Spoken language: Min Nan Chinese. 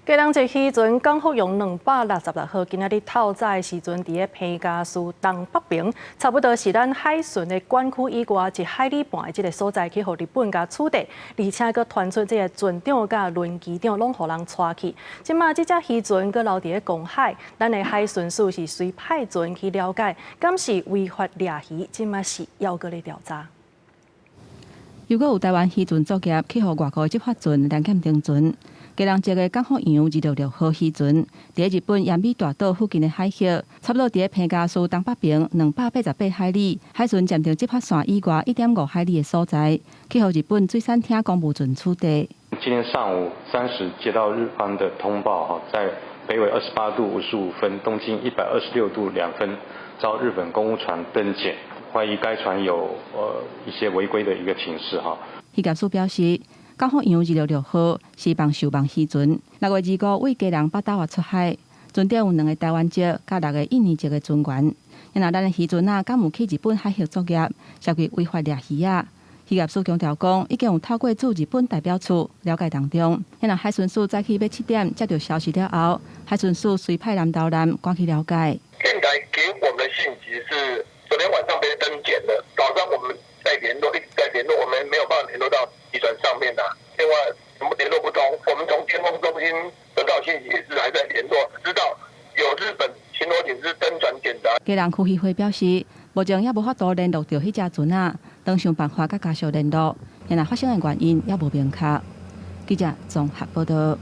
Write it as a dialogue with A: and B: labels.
A: 基隆一漁船港福洋266號，今仔日透早的時陣，佇咧彭佳嶼東北爿，差不多是咱海巡的管區以外一海里半的這个所在，去予日本共取締，而且閣傳出這个船長佮輪機長攏予人帶去。這馬這隻漁船閣留佇咧公海，咱的海巡署是隨派船去了解，敢是違法掠魚，這馬是猶閣咧調查。
B: 猶閣有台灣漁船作業，去予外國執法船攔檢停船。基隆籍的港福洋266號漁船，佇日本奄美大島附近的海域，差不多佇咧彭佳嶼東北爿288海里，海巡暫定執法線以外1.5海里的所在，去予日本水產廳公務船取締。
C: 今天上午3時接到日方的通報，哈，在北緯28度55分，東經126度2分，遭日本公務船登檢，懷疑該船有一些違規的一個情勢，哈。
B: 漁業署表示，港福洋266號是放售網漁船，6月25為基隆北斗仔出海，船頂有兩个台灣籍佮六个印尼籍的船員。若咱的漁船仔敢有去日本海域作業，涉及違法掠魚仔？漁業署強調講，已經有透過駐日本代表處了解當中。若海巡署早起欲7點接到消息了後，海巡署隨派南投艦趕去了解。
D: 電台給我們的訊息是，昨天晚上被登檢了，早上我們在聯絡，一直在聯絡，我們沒有辦法聯絡到漁船上面的電話，全部聯絡不通。我們從監控中心得到信息也是還在聯絡，知道有日本巡邏艇是登船檢查。
B: 基隆區漁會表示，目前猶無法度聯絡著彼隻船仔，當想辦法佮家屬聯絡，然後發生的原因猶無明確。記者綜合報道。